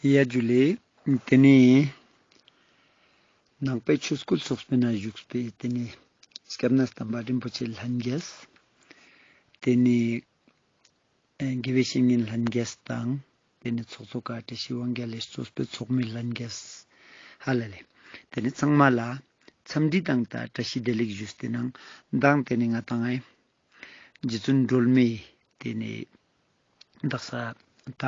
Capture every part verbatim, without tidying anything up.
ཡ་ཇུ་ལེ། ཏེ་ནེ་ནང་པའི་ཆོས་སྐུལ་ཚོགས་པའི་ནང་བཞུགས་པའི་ཏེ་ནེ་སྐྱབས་གནས་དམ་པ་རིན་པོ་ཆེ་ལྷན་རྒྱས། ཏེ་ནེ་ཨེ་དགེ་བའི་བཤེས་གཉེན་ལྷན་རྒྱས་དང་། ཏེ་ནེ་ཚོགས་གཙོ་བཀའ་དྲིན་ཆེ་དབང་རྒྱལ་ལེ་གཙོས་པའི་ཚོགས་མི་ལྷན་རྒྱས་ཧ་ལ་ལེ། ཏེ་ནེ་ཚང་མ་ལ་འཚམས་འདྲི་དང་ད་བཀྲ་ཤིས་བདེ་ལེགས་ཞུས་ཏེ་ནང་དང་། ཏེ་ནེ་ང་དང་ཨེ་རྗེ་བཙུན་སྒྲོལ་མའི་ཏེ་ནེ་དག་ས་ད་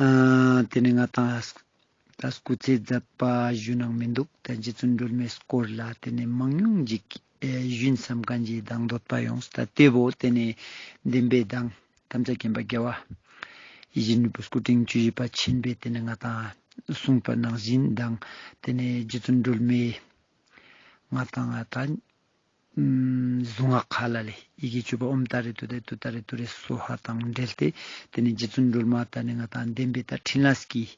ཨ་ཏེ་ནེ་ང་དང་ད་སྐུ་ཚེ་མཛད་པ་ཞུ་ནང་མི་འདུག་ད་རྗེ་བཙུན་སྒྲོལ་མའི་སྐོར་ལ་ཏེ་ནེ་མང་ཉུང་ཅིག་ཨེ་ཞུན་བསམ་མཁན་ཅིག་དང་འདོད་པ་ཡོངས། ད་ཏེ་བོ་ཏེ་ནེ་བདེན་པའི་མདང་ཐམས་ཅད་མཁྱེན་པ་རྒྱལ་བ་ཡིད་བཞིན་ནོར་བུ་སྐུ་ཕྲེང་བཅུ་བཞི་པ་ཆེན་པོས་ཏེ་ནེ་ང་དང་གསུངས་པ་ནང་བཞིན་དང་། ཏེ་ནེ་རྗེ་བཙུན་སྒྲོལ་མའི་ང་དང་ད་ཨམ་གཟུངས་སྔགས་ཧ་ལ་ལེ། ཡི་གེ་བཅུ་པ་ཨོཾ་ཏཱ་རེ་ཏུ་ཏེ་ཏུཏྟཱ་རེ་ཏུ་རེ་སྭཱ་ཧཱ་དང་འབྲེལ་ཏེ་ཏེ་ནེ་རྗེ་བཙུན་སྒྲོལ་མ་ད་ནི་ང་དང་བདེན་པའི་ད་ཕྲིན་ལས་ཀྱི་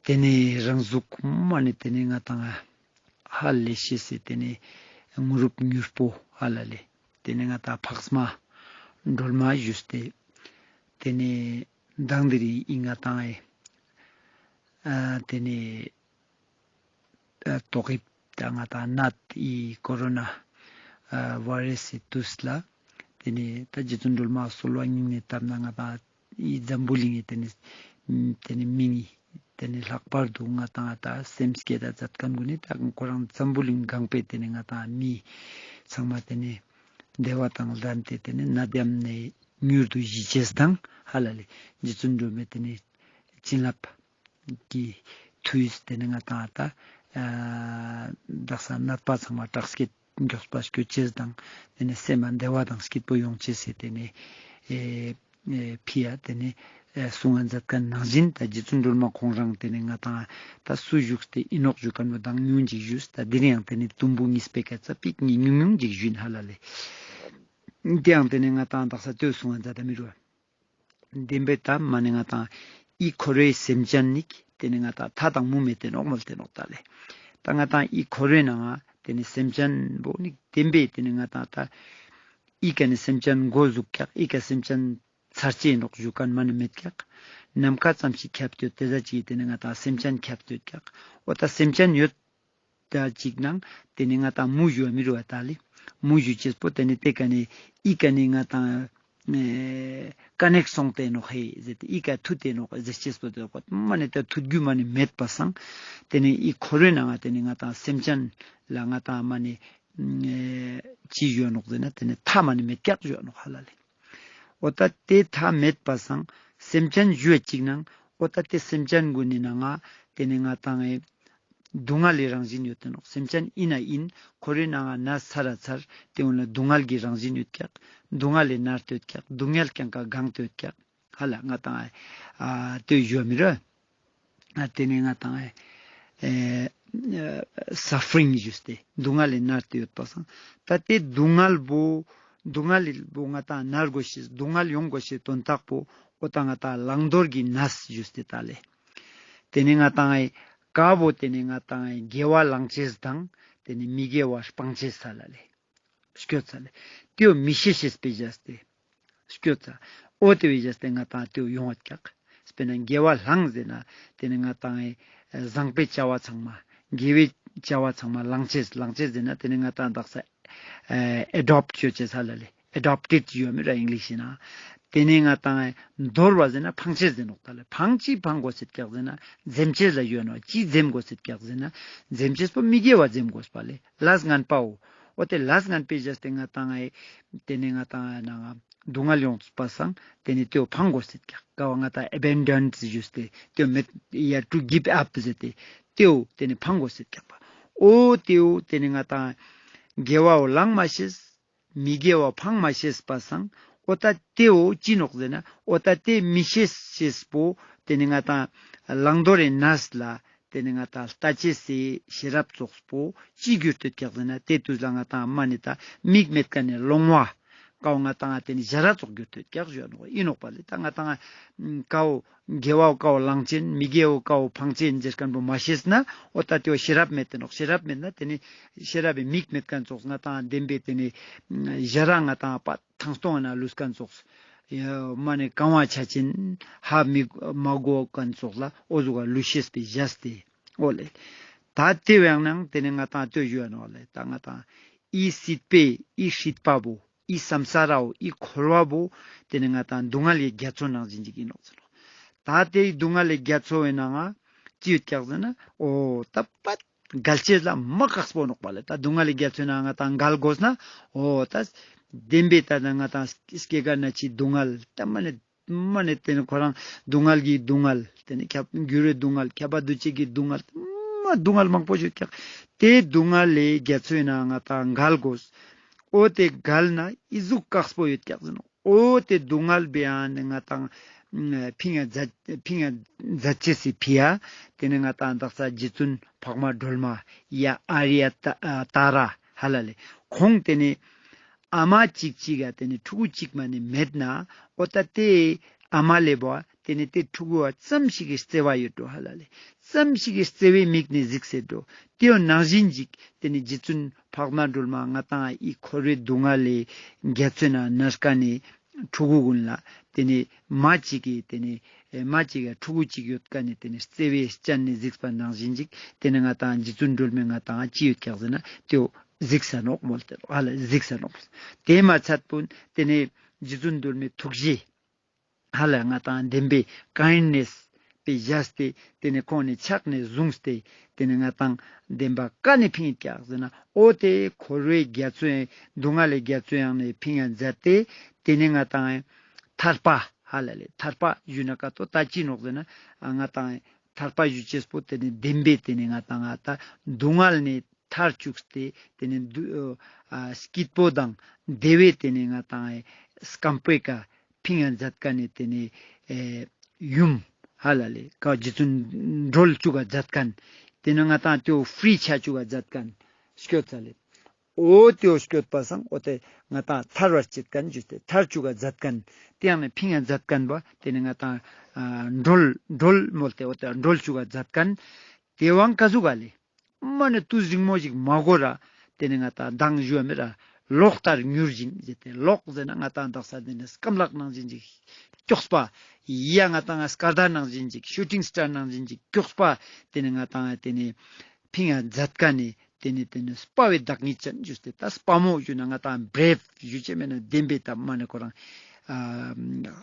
ཏེ་ནེ་རང་གཟུགས་མ་ནེ་ཏེ་ནེ་ང་དང་ཧ་ལས་ཤེས་སི་ཏེ་ནེ་དངོས་གྲུབ་མྱུར་པོ་ཧ་ལ་ལེ། ཏེ་ནེ་ང་དང་འཕགས་མ་སྒྲོལ་མ་ཞུས་ཏེ་ཏེ་ནེ་མདང་དེ་རིང་ཨི་ང་དང་ཨེ་ཨ་ཏེ་ནེ་ཨ་ཏོག་དབྱིབས་ད་ང་དང་ནད་ཨི་ཀོ་རོ་ན་ཨ་ཝའི་རས་སི་དུས་ལ་ཏེ་ནེ་ད་རྗེ་བཙུན་སྒྲོལ་མ་གསོལ་བ་སྙིང་ནེ་བཏབ་ན་ང་དང་ཨི་འཛམ་བུ་གླིང་ངི་ཏེ་ནེ་ཏེ་ནེ་མི་ནི་ཏེ་ནེ་ལྷག་པར་དུ་ང་དང་ད་སེམས་བསྐྱེད་ད་མཛད་མཁན་གུན་ནི་ད་ཁོ་རང་འཛམ་བུ་གླིང་གང་པོའི་ཏེ་ནེ་ང་དང་མི་ཚང་མ་ཏེ་ནེ་བདེ་བ་དང་ལྡན་ཏེ་ཏེ་ནེ་ནད་ཡམས་ནེ་མྱུར་དུ་ཞི་ཅེས་དང་ཧ་ལ་ལེ། རྗེ་བཙུན་སྒྲོལ་མའི་ཏེ་ནེ་བྱིན་རླབས་ཀྱི་མཐུས་ཏེ་ནེ་ང་དང་ད་ཨ་དག་ས་ནད་པ་ཚང་མ་དྲག་སྐྱེད་མགྱོགས་པ་སྐྱོད་ཅེས་དང་ཏེ་ནེ་སེམས་མ་བདེ་བ་དང་སྐྱིད་པོ་ཡོང་ཅེས་སི་ཏེ་ནེ་ཨེ་ཨེ་ཕི་ཡ་ཏེ་ནེ་ཨེ་གསུང་ང་མཛད་མཁན་ནང་བཞིན་ད་རྗེ་བཙུན་སྒྲོལ་མ་ཁོང་རང་ཏེ་ནེ་ང་དང་ད་སུ་བཞུགས་ཏེ་ཨིན་ནོག་ཞུ་མཁན་བོ་མདང་ཉུང་ཅིག་ཞུས། ད་དེ་རིང་ཡང་ཏེ་ནེ་དུམ་བུ་གཉིས་པའི་སྐད་ཆ་པིག་ཉུང་ཉུང་ཅིག་ཞུ་ཡིན་ཧ་ལ་ལེ། དེ་ཡང་ཏེ་ནེ་ང་དང་དག་ས་ལྟོས་གསུང་ང་མཛད་ད་མི་རུ། བདེན་པའི་ད་མ་ནེ་ང་དང་ཨི་འཁོར་བའི་སེམས་ཅན་ནི་ཏེ་ནེ་ང་དང་ཐ་དང་མུ་མེད་དེ་ནོག་མོལ་ཏེ་ནོག་ད་ལེ། ད་ང་དང་ཨི་འཁོར་བའི་ནང་ང་ཏེ་ནེ་སེམས་ཅན་བོ་ནི་བདེན་པའི་ཏེ་ནེ་ང་དང་ད་ཨི་ཀ་ནེ་སེམས་ཅན་འགོ་ཟུག་ཀྱག་ཨི་ཀ་སེམས་ཅན་ཚར་ཅེས་ནོག་ཞུ་མཁན་མ་ནེ་མེད་ཀྱག་ནམ་མཁའ་ཙམ་ཞིག་ཁྱབ་སྟེ་ཡོད་ཏེ་ཟ་ཅིག་ཏེ་ནེ་ང་དང་སེམས་ཅན་ཁྱབ་སྟེ་ཡོད་ཀྱག་འོ་ད་སེམས་ཅན་ཡོད་ད་ཅིག་ནང་ཏེ་ནེ་ང་དང་མུ་ཞུ་བ་མི་རུ་བ་ད་ལེ། མུ་ཞུ་ཅེས་པོ་ཏེ་ནེ་ཏེ་ཀ་ནེ་ཨི་ཀ་ནེ་ང་དང་ཨེ་ཀ་ནེག་སོང་སྟེ་ནོག་ཧེ་ཟེར་ཏེ་ཨི་ཀ་ཐུད་དེ་ནོག་ཟེར་ཅེས་པོ་ཏེ་མ་ནེ་ད་ཐུད་རྒྱུ་མ་ནེ་མེད་པ་སང་ཏེ་ནེ་ཨི་འཁོར་བའི་ནང་ང་ཏེ་ནེ་ང་དང་སེམས་ཅན་ལ་ང་དང་མ་ནེ་ཨེ་ཅི་ཞུ་བ་ནོག་ཟེར་ན་ཏེ་ནེ་ཐ་མ་ནེ་མེད་ཀྱག་ཞུ་བ་ནོག་ཧ་ལ་ལེ། འོ་ད་ཏེ་ཐ་མེད་པ་སང་སེམས་ཅན་ཞུ་བ་ཅིག་ནང་འོ་ད་ཏེ་སེམས་ཅན་གུན་ནི་ནང་ང་ཏེ་ནེ་ང་དང་ཨེ་སྡུག་བསྔལ་ལི་རང་བཞིན་ཡོད་དེ་ནོག་སེམས་ཅན་ཨིན་ན་ཨིན་འཁོར་བའི་ནང་ང་ན་ཚར་ར་ཚར་ཏེ་འོ་ན་སྡུག་བསྔལ་གྱི་རང་བཞིན་ཡོད་ཀྱག་སྡུག་བསྔལ་ལི་མནར་ཏེ་ཡོད་ཀྱག་སྡུག་བསྔལ་རྐྱང་ཀ་གང་སྟེ་ཡོད་ཀྱག་ཧ་ལ་ང་དང་ཨེ་ཨ་ཏེ་ཞུ་བ་མི་རུ། ཨ་ཏེ་ནེ་ང་དང་ཨེ་སཱ་ཕ་རིང་ཞུས་ཏེ་སྡུག་བསྔལ་ལི་མནར་ཏེ་ཡོད་པ་སང་ད་ཏེ་སྡུག་བསྔལ་བོ་སྡུག་བསྔལ་ལི་བོ་ང་དང་མནར་དགོས་ཤེས་སྡུག་བསྔལ་ཡོང་དགོས་ཤེས་དོན་དག་པོ་འོ་ད་ང་དང་བླང་དོར་གྱི་གནས་ཞུས་ཏེ་ད་ལེ། ཏེ་ནེ་ང་དང་ཨེ་ཀ་བོ་ཏེ་ནེ་ང་དང་ཨེ་དགེ་བ་བླང་ཅེས་དང་ཏེ་ནེ་མི་དགེ་བ་སྤང་ཅེས་ཧ་ལ་ལེ། སྐྱོད་ས་ལེ། ཏེའོ་མི་ཤེས་ཤེས་པའི་བྱས་ཏེ། སྐྱོད་ས། འོ་ཏེ་བའི་བྱས་ཏེ་ང་དང་ཏེའོ་ཡོང་བ་ཀྱག་དཔེར་ན་དགེ་བ་བླང་ཟེར་ན་ཏེ་ནེ་ང་དང་ཨེ་བཟང་པོའི་བྱ་བ་ཚང་མ་དགེ་བའི་བྱ་བ་ཚང་མ་བླང་ཅེས་བླང་ཅེས་ཟེར་ན་ཏེ་ནེ་ང་དང་དག་ས་ཨེ་ཨེ་ཌོབ་ཊ་ཅོ་ཅེས་ཧ་ལ་ལེ། ཨེ་ཌོབ་ཊེཌ་ཡོད་མི་ར་ཨིང་ལིཤ་ན། ཏེ་ནེ་ང་དང་ཨེ་དོར་བ་ཟེར་ན་ཕང་ཅེས་ཟེར་ནོག་ད་ལེ། ཕང་ཅི་ཕང་དགོས་སེད་ཀྱག་ཟེར་ན་འཛེམ་ཅེས་ལ་ཡོད་ནོག་ཅི་འཛེམ་དགོས་སེད་ཀྱག་ཟེར་ན་འཛེམ་ཅེས་པོ་མི་དགེ་བ་འཛེམ་དགོས་པ་ལེ། ལས་ངན་པའོ། འོ་ཏེ་ལས་ངན་པའི་བྱས་ཏེ་ང་དང་ཨེ་ཏེ་ནེ་ང་དང་ཨེ་ནང་ང་སྡུག་བསྔལ་ཡོང་པ་སང་ཏེ་ནེ་ཏེའོ་ཕང་དགོས་སེད་ཀྱག་ཀ་བོ་ང་དང་ཨེ་བེན་ཌོན་ནེས་ཞུས་ཏེ་ཏེའོ་མེད་ཡ་ཊུ་གིབ་ཨབ་ཟེར་ཏེ་ཏེའོ་ཏེ་ནེ་ཕང་དགོས་སེད་ཀྱག་པ། འོ་ཏེའོ་ཏེ་ནེ་ང་དང་དགེ་བའོ་བླང་མ་ཤེས། མི་དགེ་བ་ཕང་མ་ཤེས་པ་སང་འོ་ད་ཏེའོ་ཅི་ནོག་ཟེར་ན་འོ་ད་ཏེ་མི་ཤེས་ཤེས་པོ་ཏེ་ནེ་ང་དང་བླང་དོར་རི་གནས་ལ་ཏེ་ནེ་ང་དང་ལྟ་ཅེས་སི་ཤེས་རབ་ཙོགས་པོ་ཅི་གྱུར་ཏེ་ཡོད་ཀྱག་ཟེར་ན་ཏེ་དུས་ལ་ང་དང་མ་ནེ་ད་མིག་མེད་ཁན་ནི་ལོང་བ་ཀ་བོ་ང་དང་ཏེ་ནེ་ཞ་ར་ཙོགས་གྱུར་ཏེ་ཡོད་ཀྱག་ཞུ་ནོག་ཨིན་ནོག་པ་ལེ། ད་ང་དང་ཀ་བོ་དགེ་བའོ་ཀ་བོ་བླང་ཅེན་མི་དགེ་བའོ་ཀ་བོ་ཕང་ཅེན་ཟེར་ཁན་པོ་མ་ཤེས་ན་འོ་ད་ཏེའོ་ཤེས་རབ་མེད་དེ་ནོག་ཤེས་རབ་མེད་ན་ཏེ་ནེ་ཤེས་རབ་བི་མིག་མེད་ཁན་ཙོགས་ང་དང་བདེན་པའི་ཏེ་ནེ་ཞ་ར་ང་དང་པ་ཐང་སྟོང་ན་ལུས་ཁན་ཙོགས། མ་ནེ་གང་བ་ཆ་ཅན་ཧ་མི་མ་གོ་ཁན་ཙོགས་ལ་འོ་ཟུག་ག་ལུས་ཤེས་པའི་བཞག་སྟེ་འོ་ལེ། ད་དེ་བའང་ནང་དེ་ནེ་ང་ཏང་ལྟོས་ཞུ་ཡ་ནོག་ལེ། ད་ང་ཏང་ཨི་སྲིད་པའི་ཨི་སྲིད་པ་བོ་ཨི་སམ་ས་ར་བོ་ཨི་འཁོར་བ་བོ་དེ་ནེ་ང་ཏང་སྡུག་བསྔལ་གྱི་རྒྱ་མཚོ་ནང་བཞིན་ཅིག་ཨིན་ནོག་ཟེར་ནོག། ད་དེ་སྡུག་བསྔལ་གྱི་རྒྱ་མཚོ་བའི་ནང་ང་ཅི་ཡོད་ཀྱག་ཟེར་ན་འོ་ད་པད་གལ་ཆེས་ལ་མ་ཁག་པོ་ནོག་པ་ལེ། ད་སྡུག་བསྔལ་གྱི་རྒྱ་མཚོའི་ནང་ང་ཏང་གལ་དགོས་ན་འོ་ད་བདེན་པའི་ད་ང་ཏང་སྐྱེ་རྒ་ན་འཆིའི་སྡུག་བསྔལ་ད་མ་ནེ་མ་ནེ་དེ་ནེ་ཁོ་རང་སྡུག་བསྔལ་གྱི་སྡུག་བསྔལ་དེ་ནེ་ཁྱབ་འགྱུར་བའི་སྡུག་བསྔལ་ཁྱབ་པ་འདུ་བྱེད་ཀྱི་སྡུག་བསྔལ་མ་སྡུག་བསྔལ་མང་པོ་ཞིག་ཀྱག། དེ་སྡུག་བསྔལ་ལས་རྒྱ་མཚོའི་ནང་ང་ཏང་གལ་དགོས། འོ་དེ་གལ་ན་ཨི་ཟུག་ཁག་པོ་ཡོད་ཀྱག་ཟེར་ནོག། འོ་དེ་སྡུག་བསྔལ་བའི་ནང་ང་ཏང་ཕིང་ང་མཛད་ཕིང་ང་མཛད་ཅེས་སི་ཕི་ཡ་དེ་ནེ་ང་ཏང་དག་ས་རྗེ་བཙུན་འཕགས་མ་སྒྲོལ་མ་ཡ་ཨཱརྱ་ཏ་ཨ་ཏཱ་ར་ཧ་ལ་ལེ། ཁོང་དེ་ནེ་ཨ་མ་གཅིག་གཅིག་ག་དེ་ནེ་ཕྲུ་གུ་གཅིག་མ་ནེ་མེད་ན་འོ་ད་དེ་ཨ་མ་ལེ་བོ་དེ་ནེ་དེ་ཕྲུ་གུ་བ་ཙམ་ཞིག་གི་བརྩེ་བ་ཡོད་འགྲོ་ཧ་ལ་ལེ། ཙམ་ཞིག་གི་བརྩེ་བའི་མིག་ནེ་གཟིགས་སེ་འགྲོ། དེའོ་ནང་བཞིན་ཅིག་དེ་ནེ་རྗེ་བཙུན་འཕགས་མ་སྒྲོལ་མ་ང་ཏང་ཨི་འཁོར་བའི་སྡུག་བསྔལ་ལས་རྒྱ་མཚོའི་ནང་ང་མནར་ཁན་ནི་ཕྲུ་གུ་གུན་ལ་དེ་ནེ་མ་གཅིག་གི་དེ་ནེ་ཨེ་མ་གཅིག་ག་ཕྲུ་གུ་གཅིག་ཡོད་ཁན་ནི་དེ་ནེ་བརྩེ་བའི་སྤྱན་ནེ་གཟིགས་པ་ནང་བཞིན་ཅིག་དེ་ནེ་ང་ཏང་རྗེ་བཙུན་སྒྲོལ་མའི་ང་ཏང་ཅི་ཡོད་ཀྱག་ཟེར་ན་དེའོ་གཟིགས་ས་ནོག་མོལ་ཏེ་ཧ་ལ་གཟིགས་ས་ནོག། དེ་མ་ཚད་པོ་དེ་ནེ་རྗེ་བཙུན་སྒྲོལ་མའི་ཐུགས་རྗེ་ཧ་ལ་ང་ཏང་བདེན་པའི་ཀའིན་ནེས་པའི་བཞག་སྟེ་དེ་ནེ་ཁོང་ནེ་ཕྱག་ནེ་བཟུང་སྟེ་དེ་ནེ་ང་ཏང་བདེན་པ་ཀ་ནེ་ཕིངས་ཀྱག་ཟེར་ན་འོ་དེ་འཁོར་བའི་རྒྱ་མཚོའི་སྡུག་བསྔལ་ལས་རྒྱ་མཚོའི་ནང་ནེ་ཕིང་ང་མཛད་དེ་དེ་ནེ་ང་ཏང་ཐར་པ་ཧ་ལ་ལེ་ཐར་པ་ཞུ་ན་ཀ་ཏོ་ད་ཅི་ནོག་ཟེར་ན་ང་ཏང་ཐར་པ་ཞུ་ཅེས་པོ་དེ་ནེ་བདེན་པའི་དེ་ནེ་ང་ཏང་ང་ད་སྡུག་བསྔལ་ནེ་ཐར་བཅུག་སྟེ་དེ་ནེ་སྡུ་ཨ་སྐྱིད་པོ་དང་བདེ་བའི་དེ་ནེ་ང་ཏང་ཨེ་སྐམ་པོའི་ཀ་ཕིང་ང་མཛད་ཁན་ནི་དེ་ནེ་ཨེ་ཡུམ་ཧ་ལ་ལེ་ཀ་རྗེ་བཙུན་སྒྲོལ་བཅུག་ག་མཛད་ཁན་དེ་ནེ་ང་ཏང་དེའོ་ཕྲི་ཆ་བཅུག་ག་མཛད་ཁན་སྐྱོད་ས་ལེ། འོ་དེའོ་སྐྱོད་པ་སང་འོ་དེ་ང་ཏང་ཐར་བར་བྱེད་ཁན་ཞུས་ཏེ་ཐར་བཅུག་ག་མཛད་ཁན་དེ་ཡང་ནེ་ཕིང་ང་མཛད་ཁན་བོ་དེ་ནེ་ང་ཏང་ཨ་སྒྲོལ་སྒྲོལ་མོལ་ཏེ་འོ་དེ་སྒྲོལ་བཅུག་ག་མཛད་ཁན་དེ་བོའང་ཀ་ཟུག་ག་ལེ། མ་ནེ་དུས་རིང་མོ་ཞིག་མ་འགོར་ར། དེ་ནེ་ང་ཏང་མདང་ཞུ་བ་མེད་ར། གློག་ལྟར་མྱུར་ཞིང་ཟེར་ཏེ་གློག་ཟེར་ན་ང་ཏང་དག་ས་དེ་ནེ་སྐམ་ལག་ནང་བཞིན་ཅིག་མགྱོགས་པ། ཡ་ང་ཏང་སྐར་མདའ་ནང་བཞིན་ཅིག་ཤུ་ཊིང་སི་ཊར་ནང་བཞིན་ཅིག་མགྱོགས་པ། དེ་ནེ་ང་ཏང་དེ་ནེ་ཕིང་ང་མཛད་ཁན་ནི་དེ་ནེ་དེ་ནེ་དཔའ་བའི་བདག་ཉིད་ཅན་ཞུས་ཏེ་ད་དཔའ་མོ་ཞུ་ན་ང་ཏང་བྲེབ་ཞུ་ཅེས་མེད་ན་བདེན་པའི་ད་མ་ནེ་ཁོ་རང་ཨ་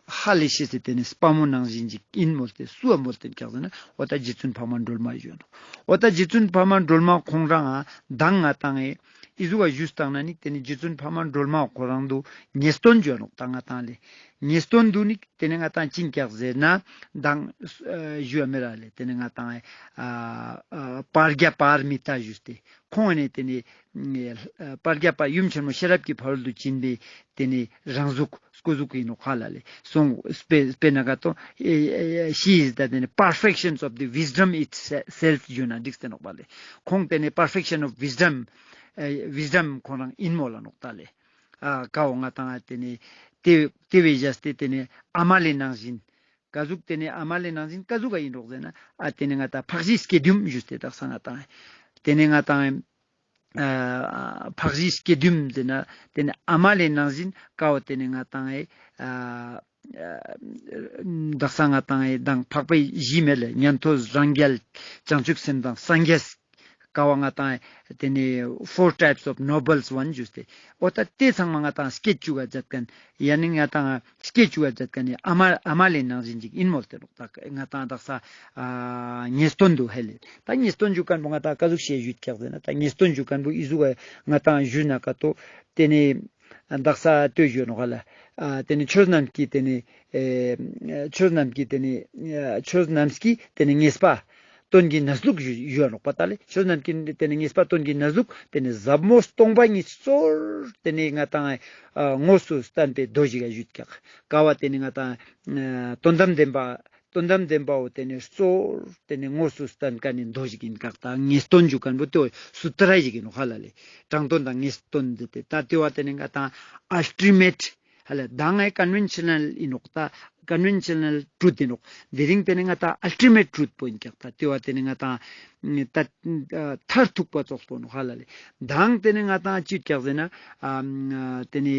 ཧ་ལས་ཤེས་སི་དེ་ནེ་དཔའ་མོ་ནང་བཞིན་ཅིག་ཨིན་མོལ་ཏེ་སུའ་མོལ་ཏེ་ཀྱག་ཟེར་ན་འོ་ད་རྗེ་བཙུན་འཕགས་མ་སྒྲོལ་མ་ཞུ་ནོག། འོ་ད་རྗེ་བཙུན་འཕགས་མ་སྒྲོལ་མ་ཁོང་རང་ཨ་མདང་ང་ཏང་ཨེ་ཨི་ཟུག་ག་ཞུས་བཏང་ན་ནི་དེ་ནེ་རྗེ་བཙུན་འཕགས་མ་སྒྲོལ་མ་ཁོ་རང་དུ་ངེས་དོན་ཞུ་ནོག་ད་ང་ཏང་ལེ། ངེས་དོན་དུ་ནི་དེ་ནེ་ང་ཏང་ཅི་ཨིན་ཀྱག་ཟེར་ན་མདང་ཨ་ཞུ་བ་མེད་ར་ལེ། དེ་ནེ་ང་ཏང་ཨེ་ཨ་ཨ་པྲཛྙཱ་པཱ་ར་མི་ཏཱ་ཞུས་ཏེ་ཁོང་ནེ་དེ་ནེ་ཨ་པྲཛྙཱ་པ་ཡུམ་ཆེན་མོ་ཤེས་རབ་ཀྱི་ཕ་རོལ་ཏུ་ཕྱིན་པའི་དེ་ནེ་རང་གཟུགས་སྐུ་གཟུགས་ཨིན་ནོག་ཧ་ལ་ལེ། སོང་སྤེ་སྤེ་ན་ག་ཏོ་ཨེ་ཨེ་she is the དེ་ནེ་perfection of the wisdom itself ཞུ་ན་འགྲིག་སྟེ་ནོག་པ་ལེ། ཁོང་དེ་ནེ་perfection of wisdom ཨེ་wisdom ཁོང་རང་ཨིན་མོལ་ལ་ནོག་ད་ལེ། ཨ་ཀ་བོ་ང་ཏང་ཨ་དེ་ནེ་དེ་དེ་བའི་བཞག་སྟེ་དེ་ནེ་ཨ་མ་ལེ་ནང་བཞིན། ཀ་ཟུག་དེ་ནེ་ཨ་མ་ལེ་ནང་བཞིན་ཀ་ཟུག་ག་ཨིན་རོག་ཟེར་ན་ཨ་དེ་ནེ་ང་ཏང་འཕགས་བཞིའི་སྐྱེ་བདུན་ཞུས་ཏེ་དག་ས་ང་ཏང་དེ་ནེ་ང་ཏང་ཨ་འཕགས་བཞིའི་སྐྱེ་བདུན་ཟེར་ན་དེ་ནེ་ཨ་མ་ལེ་ནང་བཞིན་ཀ་བོ་དེ་ནེ་ང་ཏང་ཨེ་ཨ་དག་ས་ང་ཏང་ཨེ་མདང་འཕགས་པའི་བཞི་མེད་ལེ། ཉན་ཐོས་རང་རྒྱལ་བྱང་ཆུབ་སེམས་དང་སངས་རྒྱས། ཀ་བོ་ང་ཏང་དེ་ནེ་four types of nobles one ཞུས་ཏེ། འོ་ད་དེ་ཚང་མ་ང་ཏང་སྐྱེ་བཅུག་ག་མཛད་ཁན། ཡ་ནི་ང་ཏང་སྐྱེ་བཅུག་ག་མཛད་ཁན་ནི་ཨ་མ་ཨ་མ་ལེ་ནང་བཞིན་ཅིག་ཨིན་མོལ་ཏེ་ནོག། ད་ང་ཏང་དག་ས་ཨ་ངེས་དོན་དུ་ཧེ་ལེ། ད་ངེས་དོན་ཞུ་ཁན་བོ་ང་ཏང་ཀ་ཟུག་ཤེས་ཞུ་ཀྱག་ཟེར་ན་ད་ངེས་དོན་ཞུ་ཁན་བོ་ཨི་ཟུག་ག་ང་ཏང་ཞུ་ན་ཀ་ཏོ་དེ་ནེ་དག་ས་ལྟོས་ཞུ་ནོག་ལ། ཨ་དེ་ནེ་ཆོས་རྣམས་ཀྱི་དེ་ནེ་ཨེ་ཆོས་རྣམས་ཀྱི་དེ་ནེ་ཨ་ཆོས་རྣམས་ཀྱི་དེ་ནེ་ངེས་པ་དོན་གྱི་གནས་ལུགས་ཞུ་ཞུ་བ་ནོག་པ་ད་ལེ། ཆོས་རྣམས་ཀྱི་དེ་ནེ་ངེས་པ་དོན་གྱི་གནས་ལུགས་དེ་ནེ་ཟབ་མོ་སྟོང་པ་ཉིད་གཙོར་དེ་ནེ་ང་ཏང་ཨ་དངོས་སུ་བསྟན་པའི་མདོ་ཞིག་ག་ཞུ་ཀྱག། ཀ་བོ་དེ་ནེ་ང་ཏང་ཨ་དོན་དམ་བདེན་པ་དོན་དམ་བདེན་པའོ་དེ་ནེ་གཙོར་དེ་ནེ་དངོས་སུ་བསྟན་ཁན་ནི་མདོ་ཞིག་ཨིན་ཀྱག། ད་ངེས་དོན་ཞུ་ཁན་བོ་དེ་སུ་ཏྲ་ཞིག་ཨིན་ནོག་ཧ་ལ་ལེ། དྲང་དོན་དང་ངེས་དོན་ཟེར་ཏེ་ད་དེ་བོ་དེ་ནེ་ང་ཏང་ultimate ཧ་ལ་མདང་ཨེ་ཀོན་ཝེན་ཤ་ནལ་ཨིན་ནོག། ད་ ཀོན་ཝེན་ཤ་ནལ་ཊྲུཐ་ཨིན་ནོག། དེ་རིང་ཏེ་ནེ་ང་ཏང་ཨལ་ཊི་མེཊ་ཊྲུཐ་པོ་ཨིན་ཀྱག་ད། ཏེ་བོ་ཏེ་ནེ་ང་ཏང་ད་མཐར་ཐུག་པ་ཙོགས་པོ་ནོག་ཧ་ལ་ལེ། མདང་ཏེ་ནེ་ང་ཏང་ཅི་ཡོད་ཀྱག་ཟེར་ན། ཨ་ཏེ་ནེ་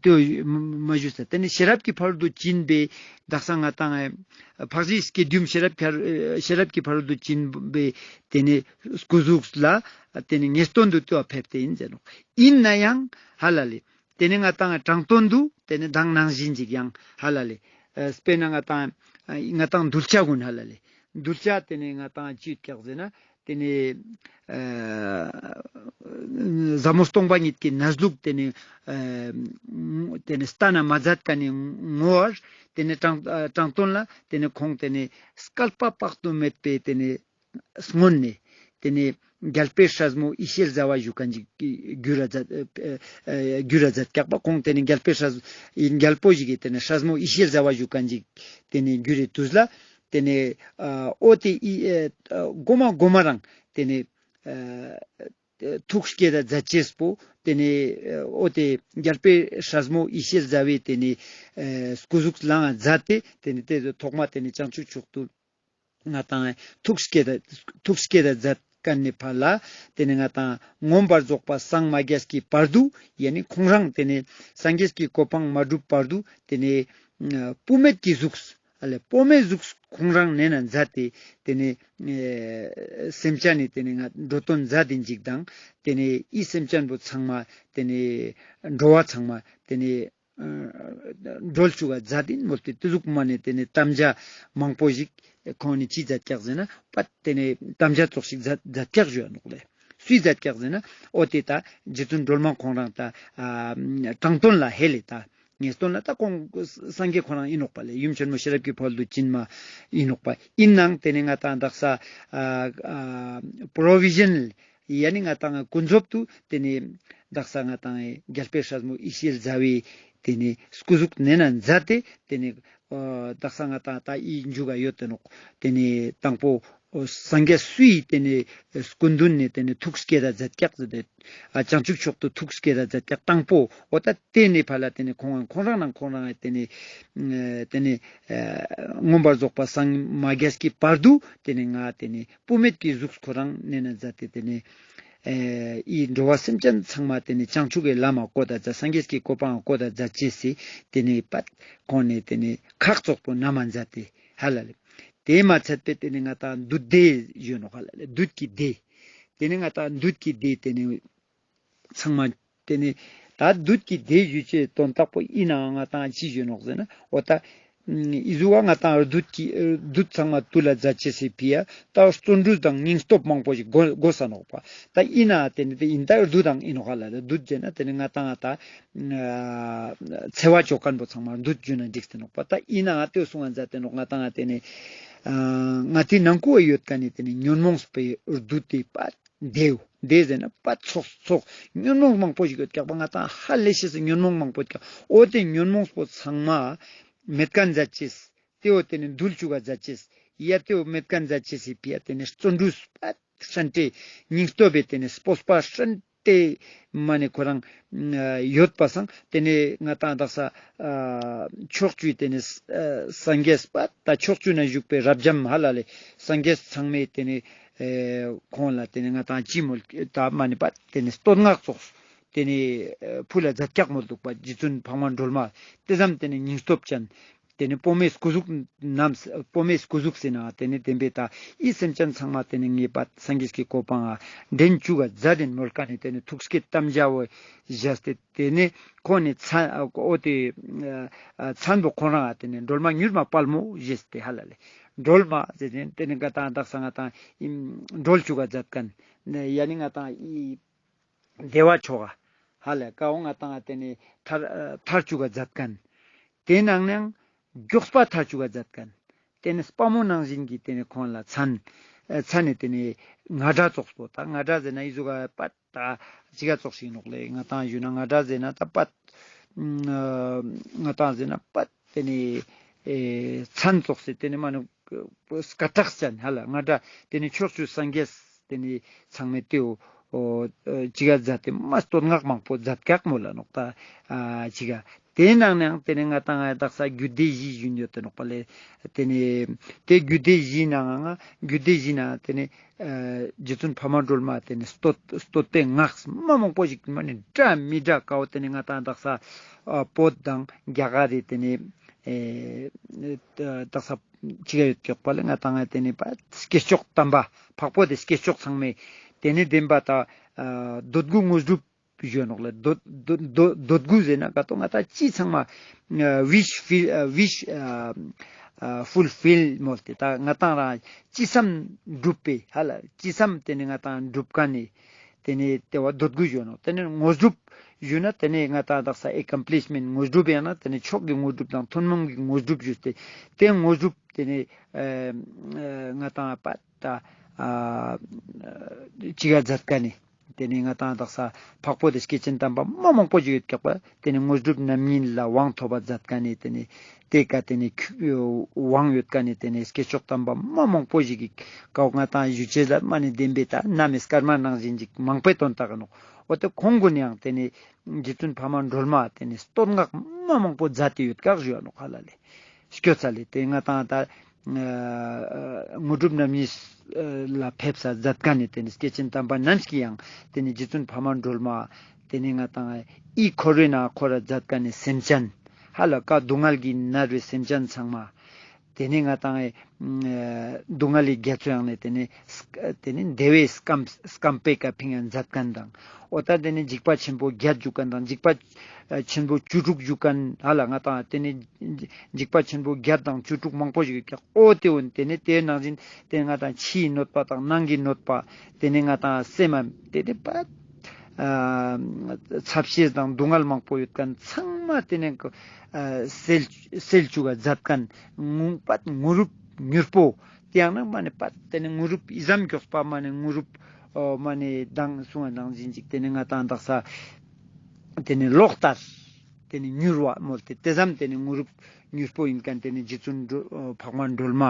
ཏེ་མ་ཞུས་ས་ཏེ་ནེ་ཤེས་རབ་ཀྱི་ཕ་རོལ་ཏུ་ཕྱིན་པའི་དག་ས་ང་ཏང་འཕགས་བཞིའི་སྐྱེ་བདུན་ཤེས་རབ་ཀྱི་ཤེས་རབ་ཀྱི་ཕ་རོལ་ཏུ་ཕྱིན་པའི་ཏེ་ནེ་སྐུ་གཟུགས་ལ་ཏེ་ནེ་ངེས་དོན་དུ་ཏེ་བོ་ཕེབས་ཏེ་ཨིན་ཟེར་ནོག། ཨིན་ནའང་ཧ་ལ་ལེ། ཏེ་ནེ་ང་ཏང་དྲང་དོན་དུ་ཏེ་ནེ་མདང་ནང་བཞིན་ཅིག་ཡང་ཧ་ལ་ལེ། ཨ་དཔེར་ན་ང་ཏང་ང་ཏང་གདུལ་བྱ་ཀུན་ཧ་ལ་ལེ། གདུལ་བྱ་ཏེ་ནེ་ང་ཏང་ཅི་ཡོད་ཀྱག་ཟེར་ན་ཏེ་ནེ་ཨ་ཟབ་མོ་སྟོང་པ་ཉིད་ཀྱི་གནས་ལུགས་ཏེ་ནེ་ཨ་ཏེ་ནེ་བལྟ་ན་མ་མཛད་མཁན་ནི་ངོ་བོར་ཏེ་ནེ་དྲང་ཨ་དྲང་དོན་ལ་ཏེ་ནེ་ཁོང་ཏེ་ནེ་བསྐལ་པ་དཔག་ཏུ་མེད་པའི་ཏེ་ནེ་སྔོན་ནེ་ཏེ་ནེ་རྒྱལ་པོའི་སྲས་མོ་ཡེ་ཤེས་ཟླ་བ་ཞུ་མཁན་ཅིག་གྱུར་ར་མཛད་ཨ་ཨ་གྱུར་ར་མཛད་ཀྱག་པ། ཁོང་ཏེ་ནེ་རྒྱལ་པོའི་སྲས་ཡིན་རྒྱལ་པོ་ཞིག་གི་ཏེ་ནེ་སྲས་མོ་ཡེ་ཤེས་ཟླ་བ་ཞུ་མཁན་ཅིག་ཏེ་ནེ་གྱུར་རེ་དུས་ལ་ཏེ་ནེ་ཨ་འོ་ཏེ་ཨི་ཨ་གོ་མ་གོ་མ་རང་ཏེ་ནེ་ཨ་ཐུགས་བསྐྱེད་ད་མཛད་ཅེས་པོ་ཏེ་ནེ་ཨ་འོ་ཏེ་རྒྱལ་པོའི་སྲས་མོ་ཡེ་ཤེས་ཟླ་བའི་ཏེ་ནེ་ཨ་སྐུ་གཟུགས་ལའང་མཛད་དེ་ཏེ་ནེ་ཏེ་ཐོག་མ་ཏེ་ནེ་བྱང་ཆུབ་མཆོག་ཏུ་ང་ཏང་ཐུགས་བསྐྱེད་ད་ཐུགས་བསྐྱེད་ད་མཛད་མཁན་ནི་ཕར་ལ་ཏེ་ནེ་ང་ཏང་མངོན་པར་རྫོགས་པ་སངས་མ་རྒྱས་ཀྱི་བར་དུ་ཡ་ནི་ཁོང་རང་ཏེ་ནེ་སངས་རྒྱས་ཀྱི་གོ་འཕང་མ་གྲུབ་བར་དུ་ཏེ་ནེ་ཨ་བུད་མེད་ཀྱི་གཟུགས་ཨ་ལེ་བུད་མེད་གཟུགས་ཁོང་རང་ནེ་ན་མཛད་དེ་ཏེ་ནེ་ཨ་སེམས་ཅན་ནི་ཏེ་ནེ་ང་འགྲོ་དོན་མཛད་དེ་ཅིག་དང་ཏེ་ནེ་ཨི་སེམས་ཅན་པོ་ཚང་མ་ཏེ་ནེ་འགྲོ་བ་ཚང་མ་ཏེ་ནེ་ཨ་སྒྲོལ་ཅུག་ག་མཛད་དེ་མོལ་ཏེ་ཏེ་ཟུག་མ་ནེ་ཏེ་ནེ་དམ་བཅའ་མང་པོ་ཞིག་ཁོང་ནི་ཅི་མཛད་ཀྱག་ཟེར་ན་པ་ཏེ་ནེ་དམ་བཅའ་ཙོགས་ཤིག་མཛད་མཛད་ཀྱག་ཞུ་ཡ་ནོག་ལེ། སུས་མཛད་ཀྱག་ཟེར་ན་འོ་ཏེ་ད་རྗེ་བཙུན་སྒྲོལ་མ་ཁོང་རང་ད་ཨ་དྲང་དོན་ལ་ཧེ་ལེ་ད་ངེས་དོན་ལ་ད་ཁོང་སངས་རྒྱས་ཁོ་རང་ཨིན་ནོག་པ་ལེ། ཡུམ་ཆེན་མོ་ཤེས་རབ་ཀྱི་ཕ་རོལ་ཏུ་ཕྱིན་མ་ཨིན་ནོག་པ། ཨིན་ནའང་ཏེ་ནེ་ང་ཏང་དག་ས་ཨ་ཨ་པྲོ་བི་ཞན་ལ་ཡ་ནི་ང་ཏང་ཀུན་རྫོབ་ཏུ་ཏེ་ནེ་དག་ས་ང་ཏང་རྒྱལ་པོའི་སྲས་མོ་ཡེ་ཤེས་ཟླ་བའི་ཏེ་ནེ་སྐུ་གཟུགས་ནེ་ན་མཛད་དེ་ཏེ་ནེ་ཨ་དག་ས་ང་ཏང་ད་ཨི་མཇུག་ག་ཡོད་དེ་ནོག། ཏེ་ནེ་དང་པོ་སངས་རྒྱས་སུའི་ཏེ་ནེ་སྐུ་མདུན་ནེ་ཏེ་ནེ་ཐུགས་བསྐྱེད་ད་མཛད་ཀྱག་ཟེར་ཏེ་ཨ་བྱང་ཆུབ་མཆོག་ཏུ་ཐུགས་བསྐྱེད་ད་མཛད་ཀྱག་དང་པོ། འོ་ད་ཏེ་ནེ་ཕར་ལ་ཏེ་ནེ་ཁོང་ཁོང་རང་ནང་ཁོང་རང་ཏེ་ནེ་ཨ་ཏེ་ནེ་ཨ་མངོན་པར་རྫོགས་པ་སངས་མ་རྒྱས་ཀྱི་བར་དུ་ཏེ་ནེ་ང་ཏེ་ནེ་བུད་མེད་ཀྱི་གཟུགས་ཁོ་རང་ནེ་ན་མཛད་དེ་ཏེ་ནེ་ཨེ་ཨི་འགྲོ་བ་སེམས་ཅན་ཚང་མ་ཏེ་ནེ་བྱང་ཆུབ་ཀྱི་ལམ་མ་བཀོད་ད་མཛད་སངས་རྒྱས་ཀྱི་གོ་འཕང་མ་བཀོད་ད་མཛད་ཅེས་སི་ཏེ་ནེ་པ་ཁོང་ནེ་ཏེ་ནེ་ཁག་ཙོགས་པོ་ན་མ་མཛད་དེ་ཧ་ལ་ལེ། ཏེ་མ་ཚད་པའི་ཏེ་ནེ་ང་ཏང་བདུད་སྡེ་ཡོད་ནོག་ཧ་ལ་ལེ། བདུད་ཀྱི་སྡེ། ཏེ་ནེ་ང་ཏང་བདུད་ཀྱི་སྡེ་ཏེ་ནེ་ཚང་མ་ཏེ་ནེ་ད་བདུད་ཀྱི་སྡེ་ཞུ་ཅེས་དོན་དག་པོ་ཨིན་ནའང་ང་ཏང་ཅི་ཞུ་ནོག་ཟེར་ན་འོ་ད་ཨི་ཟུག་ག་ང་ཏང་བདུད་ཀྱི་བདུད་ཚང་མ་བཏུལ་ལ་མཛད་ཅེས་སི་ཕི་ཡ་ད་བརྩོན་འགྲུས་དང་སྙིང་སྟོབས་མང་པོ་ཞིག་དགོས་དགོས་ས་ནོག་པ། ད་ཨིན་ན་ཏེ་ནེ་ཏེ་ཨིན་ད་བདུད་དང་ཨིན་ནོག་ཧ་ལ་ལེ། བདུད་ཟེར་ན་ཏེ་ནེ་ང་ཏང་ང་ད་འཚེ་བ་ཅོ་མཁན་པོ་ཚང་མ་བདུད་ཞུ་ན་འགྲིག་སྟེ་ནོག་པ། ད་ཨིན་ནའང་ཏེ་གསུང་ང་མཛད་དེ་ནོག། ང་ཏང་ང་ཏེ་ནེ་ཨ་ང་ཏི་ནང་ཁུལ་ཡོད་མཁན་ནི་ཏེ་ནེ་ཉོན་མོངས་པའི་བདུད་དེ་པ་སྡེའུ་སྡེ་ཟེར་ན་པ་ཚོགས་ཚོགས་ཉོན་མོངས་མང་པོ་ཞིག་ཡོད་ཀྱག་པ། ང་ཏང་ཧ་ལས་ཤེས་སི་ཉོན་མོངས་མང་པོ་ཡོད་ཀྱག། འོ་ཏེ་ཉོན་མོངས་པོ་ཚང་མ་མེད་མཁན་མཛད་ཅེས། ཏེའོ་ཏེ་ནེ་འདུལ་ཅུག་ག་མཛད་ཅེས། ཡ་ཏེའོ་མེད་མཁན་མཛད་ཅེས་སི་ཕི་ཡ་ཏེ་ནེ་བརྩོན་འགྲུས་པ་ཧྲན་ཏེ་སྙིང་སྟོབས་པའི་ཏེ་ནེ་སྤོབས་པ་ཧྲན་ཏེ་མ་ནེ་ཁོ་རང་ཡོད་པ་སང་ཏེ་ནེ་ང་ཏང་དག་ས་ཕྱོགས་བཅུའི་ཏེ་ནེ་སངས་རྒྱས་པ་ད་ཕྱོགས་བཅུ་ན་བཞུགས་པའི་རབ་འབྱམས་ཧ་ལ་ལེ་སངས་རྒྱས་ཚང་མའི་ཏེ་ནེ་ཁོང་ལ་ཏེ་ནེ་ང་ཏང་ཅི་མོལ་ད་མ་ནེ་པ་ཏེ་ནེ་བསྟོད་བསྔགས་ཙོགས་ཏེ་ནེ་ཕུལ་ལ་མཛད་ཀྱག་མོལ་འདུག་པ། རྗེ་བཙུན་འཕགས་མ་སྒྲོལ་མ་ཏེ་ཙམ་ཏེ་ནེ་སྙིང་སྟོབས་ཅན། ཏེ་ནེ་བུད་མེད་སྐུ་གཟུགས་རྣམས་བུད་མེད་སྐུ་གཟུགས་ཟེར་ན་ཏེ་ནེ་བདེན་པའི་ད་ཨི་སེམས་ཅན་ཚང་མ་ཏེ་ནེ་ངེས་པ་སངས་རྒྱས་ཀྱི་གོ་འཕང་ང་འདྲེན་བཅུག་ག་མཛད་དེ་མོལ་མཁན་ནི་ཏེ་ནེ་ཐུགས་བསྐྱེད་དམ་བཅའ་བོ་བཞེས་ཏེ་ཏེ་ནེ་ཁོང་ནི་མཚན་འོ་ཏེ་མཚན་པོ་ཁོང་རང་ཏེ་ནེ་སྒྲོལ་མ་མྱུར་མ་དཔའ་མོ་བཞེས་ཏེ་ཧ་ལ་ལེ་སྒྲོལ་མ་ཟེར་ཏེ་ཏེ་ནེ་ང་ཏང་དག་ས་ང་ཏང་སྒྲོལ་བཅུག་ག་མཛད་མཁན་ཡ་ནི་ང་ཏང་ཨི་བདེ་བ་མཆོག་ག་ཧ་ལ་ཀ་འོ་ང་ཏང་ཏེ་ནེ་ཐར་ཐར་བཅུག་ག་མཛད་མཁན། ཏེ་ནང་ནའང་མགྱོགས་པ་ཐར་བཅུག་ག་མཛད་མཁན། ཏེ་ནེ་དཔའ་མོ་ནང་བཞིན་གྱི་ཏེ་ནེ་ཁོང་ལ་མཚན་མཚན་ནེ་ཏེ་ནེ་ང་སྒྲ་ཙོགས་པོ་ད་ང་སྒྲ་ཟེར་ན་ཨི་ཟུག་ག་པ་ད་ཅི་ག་ཙོགས་ཤིག་ནོག་ལེ། ང་ཏང་ཞུ་ན་ང་སྒྲ་ཟེར་ན་ད་པ་ང་ཏང་ཟེར་ན་པ་ཏེ་ནེ་ཨེ་མཚན་ཙོགས་སེ་ཏེ་ནེ་མ་ནུ་སྐད་གྲགས་ཅན་ཧ་ལ་ང་སྒྲ་ཏེ་ནེ་ཕྱོགས་བཅུའི་སངས་རྒྱས་ཏེ་ནེ་ཚང་མའི་ཏེའོ་ཨོ་ཅི་ག་མཛད་དེ་མ་བསྟོད་བསྔགས་མང་པོ་མཛད་ཀྱག་མོལ་ལ་ནོག་ད་ཨ་ཅི་ག་ དེའི་ནང་ནའང་ཏེ་ནེ་ང་ཏང་ང་དག་ས་རྒྱུད་སྡེ་བཞི་ཞུ་ཡོད་དེ་ནོག་པ་ལེ། ཏེ་ནེ་ཏེ་རྒྱུད་སྡེ་བཞི་ནང་ང་རྒྱུད་སྡེ་བཞི་ནང་ཏེ་ནེ་ཨ་རྗེ་བཙུན་འཕགས་མ་སྒྲོལ་མ་ཏེ་ནེ་བསྟོད་བསྟོད་པའི་སྔགས་མ་མང་པོ་ཞིག་མ་ནེ་འདྲ་མི་འདྲ་ཀ་བོ་ཏེ་ནེ་ང་ཏང་དག་ས་ཨ་བོད་དང་རྒྱ་གར་རི་ཏེ་ནེ་ཨེ་དག་ས་ཅི་ག་ཡོད་ཀྱོག་པ་ལེ། ང་ཏང་ང་ཏེ་ནེ་པ་སྐྱེས་མཆོག་དམ་པ་འཕགས་པོ་ཏེ་སྐྱེས་མཆོག་ཚང་མས་ཏེ་ནེ་བདེན་པ་ད་ཨ་འདོད་དགུ་དངོས་གྲུབ་ཞུ་ནོག་ལེ། འདོད་འདོད་འདོད་འདོད་དགུ་ཟེར་ན་ག་ཏོ་ང་ཏང་ཅི་ཚང་མ་ཨ་ཝིཤ་ཕུལ་ཨ་ཝིཤ་ཨ་ཨ་ཕུལ་ཕིལ་མོལ་ཏེ་ད་ང་ཏང་རང་ཅི་བསམ་འགྲུབ་པའི་ཧ་ལ་ཅི་བསམ་ཏེ་ནེ་ང་ཏང་འགྲུབ་ཁན་ནི་ཏེ་ནེ་ཏེ་བོ་འདོད་དགུ་ཞུ་ནོག། ཏེ་ནེ་དངོས་གྲུབ་ཞུ་ན་ཏེ་ནེ་ང་ཏང་དག་ས་ཨེ་ཀམ་པི་ལིཤ་མེནཊ་དངོས་གྲུབ་ཡང་ན་ཏེ་ནེ་མཆོག་གི་དངོས་གྲུབ་དང་ཐུན་མོང་གི་དངོས་གྲུབ་ཞུས་ཏེ་ཏེ་དངོས་གྲུབ་ཏེ་ནེ་ཨ་ང་ཏང་པ་ད་ཨ་ཅི་ག་མཛད་ཁན་ནི་ཏེ་ནེ་ང་ཏང་དག་ས་འཕགས་པོ་ཏེ་སྐྱེས་ཆེན་དམ་པ་མ་མང་པོ་ཞིག་ཡོད་ཀྱག་པ། ཏེ་ནེ་དངོས་གྲུབ་རྣམ་གཉིས་ལ་དབང་ཐོབ་པ་མཛད་ཁན་ནི་ཏེ་ནེ་ཏེ་ཀ་ཏེ་ནེ་ཁྱུ་དབང་ཡོད་ཁན་ནི་ཏེ་ནེ་སྐྱེས་མཆོག་དམ་པ་མ་མང་པོ་ཞིག་གི་ཀ་བོ་ང་ཏང་ཞུ་ཅེས་ལ་མ་ནེ་བདེན་པའི་ད་གནམ་མེ་སྐར་མ་ནང་བཞིན་ཅིག་མང་པོའི་དོན་དག་ནོག། འོ་ཏེ་ཁོང་གུན་ཡང་ཏེ་ནེ་རྗེ་བཙུན་འཕགས་མ་སྒྲོལ་མ་ཏེ་ནེ་བསྟོད་སྔགས་མ་མང་པོ་མཛད་དེ་ཡོད་ཀྱག་ཞུ་ཡ་ནོག་ཧ་ལ་ལེ། སྐྱོ་ཚ་ལེ་ཏེ་ང་ཏང་ད་ཨ་དངོས་གྲུབ་རྣམ་གཉིས་ལ་ཕེབས་ས་མཛད་ཁན་ནི་ཏེ་ནེ་སྐྱེས་ཆེན་དམ་པ་རྣམས་ཀྱིས་ཡང་ཏེ་ནེ་རྗེ་བཙུན་འཕགས་མ་སྒྲོལ་མ་ཏེ་ནེ་ང་ཏང་ཨི་འཁོར་བའི་ནང་འཁོར་ར་མཛད་ཁན་ནི་སེམས་ཅན་ཧ་ལ་ཀ་སྡུག་བསྔལ་གྱིས་མནར་བའི་སེམས་ཅན་ཚང་མ་ཏེ་ནེ་ང་ཏང་ཨེ་སྡུག་བསྔལ་གྱི་རྒྱ་མཚོའི་ནང་ནེ་ཏེ་ནེ་ཏེ་ནེ་བདེ་བའི་སྐམ་སྐམ་པའི་ཀ་ཕིང་ཡ་མཛད་ཁན་དང་། འོ་ད་ཏེ་ནེ་འཇིགས་པ་ཆེན་པོ་བརྒྱད་འཇུག་ཁན་དང་འཇིགས་པ་ཆེན་པོ་བཅུ་དྲུག་འཇུག་ཁན་ཧ་ལ་ང་ཏང་ཏེ་ནེ་འཇིགས་པ་ཆེན་པོ་བརྒྱད་དང་བཅུ་དྲུག་མང་པོ་ཞིག་ཡོད་ཀྱག། འོ་ཏེ་འོ་ཏེ་ནེ་ཏེ་ནང་བཞིན་ཏེ་ང་ཏང་ཕྱིའི་གནོད་པ་དང་ནང་གི་གནོད་པ་ཏེ་ནེ་ང་ཏང་སེམས་མ་ཏེ་ནེ་པ་ཨ་ཚབ་ཤེས་དང་སྡུག་བསྔལ་མང་པོ་ཡོད་ཁན་ཚང་མ་ཏེ་ནེ་ཨ་སེལ་སེལ་བཅུག་ག་མཛད་ཁན་དངོས་པ་དངོས་གྲུབ་མྱུར་པོ་ཏེ་ཡང་ན་མ་ནེ་པ་ཏེ་ནེ་དངོས་གྲུབ་ཨི་ཙམ་མགྱོགས་པ་མ་ནེ་དངོས་གྲུབ་ཨོ་མ་ནེ་མདང་གསུངས་པ་ནང་བཞིན་ཅིག་ཏེ་ནེ་ང་ཏང་དག་ས་ཏེ་ནེ་གློག་ལྟར་ཏེ་ནེ་མྱུར་བ་མོལ་ཏེ་ཏེ་ཙམ་ཏེ་ནེ་དངོས་གྲུབ་མྱུར་པོ་ཡིན་ཁན་ཏེ་ནེ་རྗེ་བཙུན་འཕགས་མ་སྒྲོལ་མ་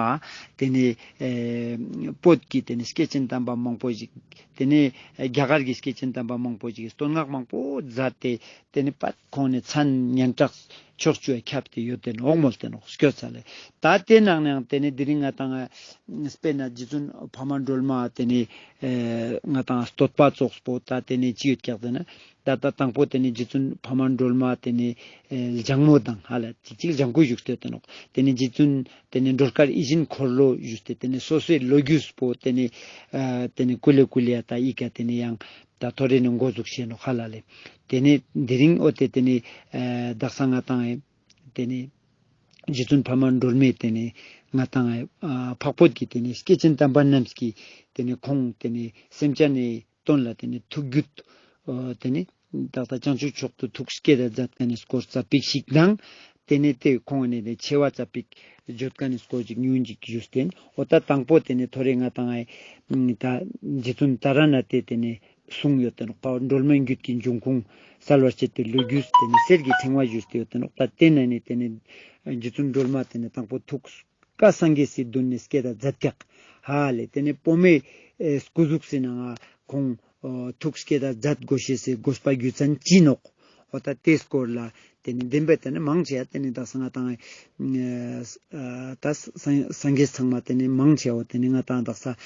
ཏེ་ནེ་ཨེ་བོད་ཀྱི་ཏེ་ནེ་སྐྱེས་ཆེན་དམ་པ་མང་པོ་ཞིག་ཏེ་ནེ་རྒྱ་གར་གྱི་སྐྱེས་ཆེན་དམ་པ་མང་པོ་ཞིག་བསྟོད་སྔགས་མང་པོ་མཛད་དེ་ཏེ་ནེ་པ་ཁོང་ནེ་མཚན་སྙན་གྲགས་ཕྱོགས་བཅུ་ཁྱབ་སྟེ་ཡོད་དེ་ནོག་མོལ་ཏེ་ནོག་སྐྱོ་ཚ་ལེ། ད་ཏེ་ནང་ནའང་ཏེ་ནེ་དེ་རིང་ང་ཏང་དཔེར་ན་རྗེ་བཙུན་འཕགས་མ་སྒྲོལ་མ་ཏེ་ནེ་ཨེ་ང་ཏང་བསྟོད་པ་ཙོགས་པོ་ད་ཏེ་ནེ་ཅི་ཡོད་ཀྱག་ཟེར་ན། ད་ལྟ་དང་པོ་ཏེ་ནེ་རྗེ་བཙུན་འཕགས་མ་སྒྲོལ་མ་ཏེ་ནེ་ཨེ་ལྗང་མོ་དང་ཧ་ལ་ཅིག་ཅིག་ལྗང་ཁུ་བཞུགས་ཏེ་ཡོད་དེ་ནོག། ཏེ་ནེ་རྗེ་བཙུན་ཏེ་ནེ་སྒྲོལ་དཀར་ཡིད་བཞིན་འཁོར་ལོ་བཞུགས་ཏེ་ཏེ་ནེ་སོ་སོའི་ལོ་རྒྱུས་པོ་ཏེ་ནེ་ཨ་ཏེ་ནེ་ཀུ་ལེ་ཀུ་ལེ་ཡ་ད་ཨི་ཀ་ཏེ་ནེ་ཡང་ད་ཐོ་རེ་ནེ་འགོ་འཛུགས་ཤེས་ནོག་ཧ་ལ་ལེ། ཏེ་ནེ་དེ་རིང་འོ་ཏེ་ཏེ་ནེ་ཨ་དག་ས་ང་ཏང་ཨེ་ཏེ་ནེ་རྗེ་བཙུན་འཕགས་མ་སྒྲོལ་མའི་ཏེ་ནེ་ང་ཏང་ཨེ་ཨ་འཕགས་བོད་ཀྱི་ཏེ་ནེ་སྐྱེས་ཆེན་དམ་པ་རྣམས་ཀྱི་ཏེ་ནེ་ཁོང་ཏེ་ནེ་སེམས་ཅན་ནི་དོན་ལ་ཏེ་ནེ་ཐུགས་རྒྱུད་ཨ་ཏེ་ནེ་ད་ལྟ་བྱང་ཆུབ་མཆོག་ཏུ་ཐུགས་བསྐྱེད་ད་མཛད་ཁན་ནི་སྐོར་ཙ་པིག་ཞིག་དང་ཏེ་ནེ་ཏེ་ཁོང་ནེ་ཏེ་ཆེ་བ་ཙ་པིག་བརྗོད་ཁན་ནི་སྐོར་ཅིག་ཉུང་ཅིག་ཞུས་ཏེ་ཨིན། འོ་ད་དང་པོ་ཏེ་ནེ་ཐོ་རེ་ང་ཏང་ཨེ་ད་རྗེ་བཙུན་ཏཱ་ར་ནཱ་ཐའི་ཏེ་ནེ་གསུངས་ཡོད་དེ་ནོག། པ་སྒྲོལ་མའི་རྒྱུད་ཀྱི་འབྱུང་ཁུངས་གསལ་བར་བྱེད་པའི་ལོ་རྒྱུས་ཏེ་ནེ་གསེར་གྱི་ཕྲེང་བ་ཞུས་ཏེ་ཡོད་དེ་ནོག། ད་ཏེ་ནེ་ནི་ཏེ་ནེ་རྗེ་བཙུན་སྒྲོལ་མ་ཏེ་ནེ་དང་པོ་ཐུགས་ཀ་སངས་རྒྱས་སི་མདུན་ནེ་བསྐྱེད་ད་མཛད་ཀྱག་ཧ་ལེ། ཏེ་ནེ་བུ་མོའི་ཨེ་སྐུ་གཟུགས་སི་ནང་ང་ཁོང་ཨ་ཐུགས་བསྐྱེད་ད་མཛད་དགོས་ཤེས་སི་དགོས་པ་རྒྱུ་མཚན་ཅི་ནོག། འོ་ད་ཏེ་སྐོར་ལ་ཏེ་ནེ་བདེན་པའི་ཏེ་ནེ་མང་ཆེ་ཡ་ཏེ་ནེ་དག་ས་ང་ཏང་ཨ་ད་སངས་སངས་རྒྱས་ཚང་མ་ཏེ་ནེ་མང་ཆེ་བ་ཏེ་ནེ་ང་ཏང་དག་ས་ཨ་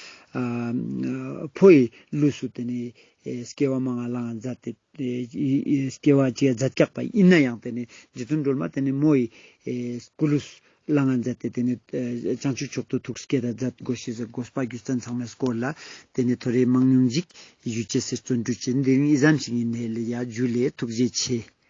ཕོ་ཡི་ལུས་སུ་ཏེ་ནེ་ཨེ་སྐྱེ་བ་མང་ང་བླངས་མཛད་དེ་ཨེ་ཨེ་སྐྱེ་བ་ཅིག་མཛད་ཀྱག་པ་ཨིན་ན་ཡང་ཏེ་ནེ་རྗེ་བཙུན་སྒྲོལ་མ་ཏེ་ནེ་མོ་ཡི་ཨེ་སྐུ་ལུས་བླངས་ང་མཛད་དེ་ཏེ་ནེ་ཨེ་བྱང་ཆུབ་མཆོག་ཏུ་ཐུགས་བསྐྱེད་ད་མཛད་དགོས་ཤེས་སི་དགོས་པ་རྒྱུ་མཚན་ཚང་མའི་སྐོར་ལ་ཏེ་ནེ་ཐོ་རེ་མང་ཉུང་ཅིག་ཞུ་ཅེས་སི་བརྩོན་འགྲུས་ཅོ་ཨིན། དེ་རིང་ཨི་ཙམ་ཞིག་ཨིན་ནའང་ལེ་ཡ་ཇུ་ལེ་ཐུགས་རྗེ་ཆེ།